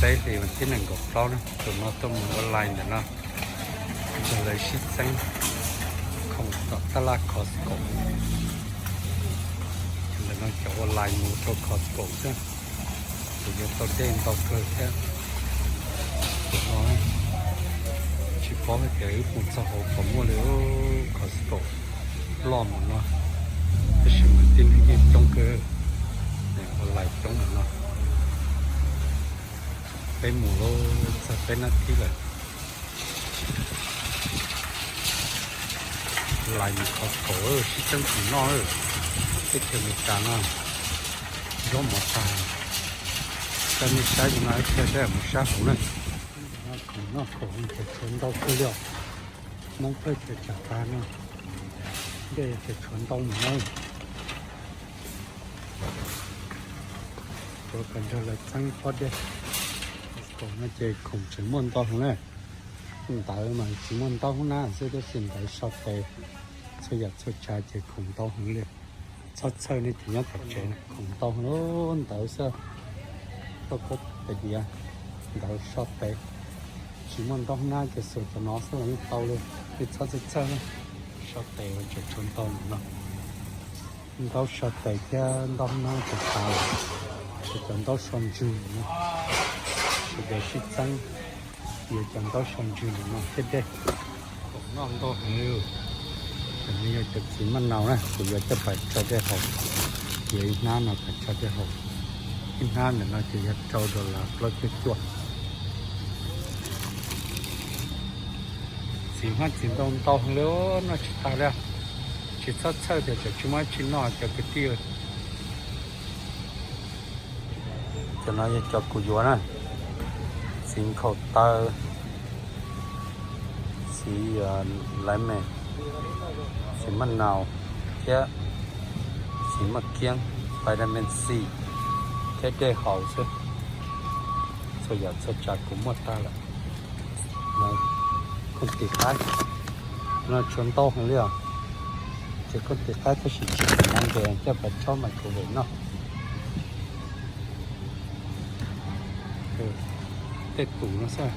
peb hli vas thib nees nkaum plaub na, tus no tuaj mus ua lais ntawm no, nrog lawv sib txeeb khoom tom tab laj Costco. Ntawm no cov ua lais mus rau Costco xwb, kuv yuav tau dej ntau kawg thiab. Tus no tsis paub hais tias wb mus txog hauv puas muaj li. Costco loj mus no, tab sis mas tib neeg yeej coob kawg, ua lais coob mus no. Peb mus txog peb nab thib lawm. Lais mus Costco sib txeeb khoom noj. Teb chaws Amelikas no zaub mov tag. Coj nej saib li no ib pliag peb mus saib hauv na. Khoom noj khoom haus ces tshuav ntau kawg li os. Hmoob peb ces tsam tag no, dej ces tshuav ntau mus na. Tuav kom nrog lawv txeeb pob dej. Costco no ces khoom tseem muaj ntau heev na. Ntawv mas tsis muaj ntau hub nab xwb tab sis ntawv so tes, txhua yam txhua tsav ces khoom ntau heev li. Txhob txhawj, nej cov nyob tom tsev khoom ntau heev li, ntawv xwb. Tau koj tes diav, ntawv so tes, tsis muaj ntau hub nab ces xuas cov no xwb los yeej tau li. Nej txhob txhawj txhawj, so tes tseem tshuav ntau mus no. Ntaub so tes thiab ntaub hub nab tseem tas, tshuav cov ntaub so ntswg no, sawv daws sib txeeb yuav cov ntaub so ntswg no thiab dej. Khoom noj ntau heev li. Cov no yog cov txiv maj nau na, kuv yuav coj pais tso dej haus. Yuav ib hnab no pais tso dej haus, ib hnab ntawm no ces yog rau dollar plaub caug cuaj. Txiv hmab txiv ntoo ntau heev li, noj tsis tas li. Tsis txhob txhawj tias tsam tsis muaj dab tsi noj cov kwv tij. Cov no yog cov kuv yuav na, txiv nkhaus taw, txiv laiv me, txiv maj nau thiab txiv maj kiab, vitamin C thiab dej haus xwb. Txhua yam txhua tsav kuv muaj tag lawm. Khoom tim qab, no tshuav ntau heev li os. Ces khoom tim qab tab sis tsis tau ntev, coj pais tso microwave noj. Tej tus no xwb,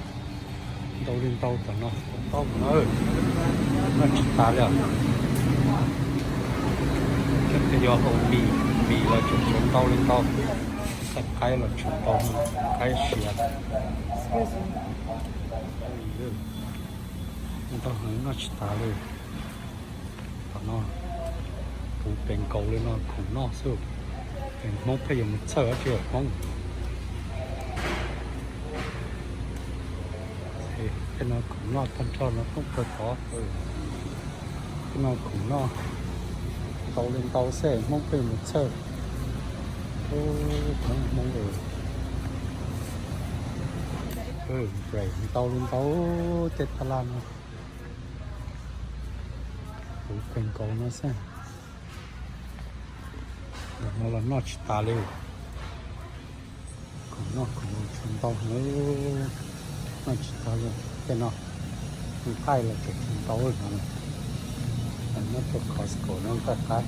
ntau li ntau tom no, ntau mus no, noj tsis tas li os. Cov yog haus mis, mis los tseem tshuav ntau li ntau, txhaj qaib los tshuav ntau, qaib siav. Ntau heev, noj tsis tas li. Tom no puv pes nkaus li no khoom noj xwb. Hmoob pheej yuav mus txhawj dab tsi hauv Hmoob. Tej no khoom noj tag nrho no Hmoob kawg tod. Tej no khoom noj ntau li ntau xwb, Hmoob pheej mus txhawj. Hmoob, Hmoob, ntau li ntau tej tab laj no. Puv pes nkaus no xwb. Ntawm no los noj tsis tas li. Khoom noj khoom haus tshuav ntau heev, noj tsis tas li. Tej no nqaij los tseem tshuav ntau no. Nyob rau Costco no nqaij qab,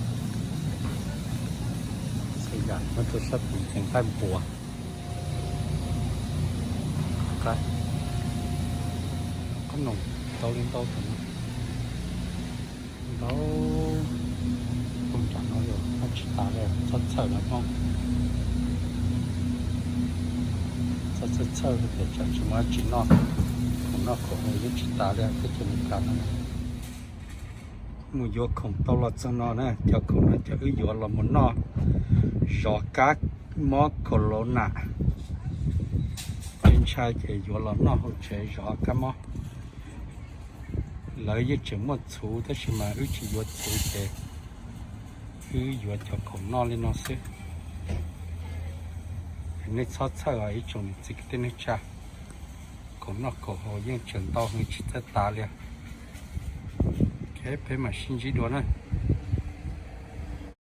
xwb yam nyob rau sab tid ces nqaij npuas, qab, qab noom, ntau li ntau tom no. Ntau, tus nram no yog noj tsis tas li, txhob txhawj los Hmoob. Txhob txhawj txhawj tias tsam tsis muaj dab tsi noj, khoom noj khoom haus yeej tsis tas li teb chaws Amelikas no. Mus yuav khoom tau los txog no na, cov khoom no cov wb yuav los mus noj zov kab mob corona. Tsis ntshai ces yuav los noj hauv tsev zov kab mob. Lawv yeej tseem muaj txhuv tab sis mas wb tsis yuav txhuv ces wb yuav cov khoom noj li no xwb. Nej txhob txhawj os ib tsoom niam txiv kwv tij neej tsa, khoom noj khoom haus yeej tseem ntau heev tsis txawj tas li. Peb mam sib ntsib dua na.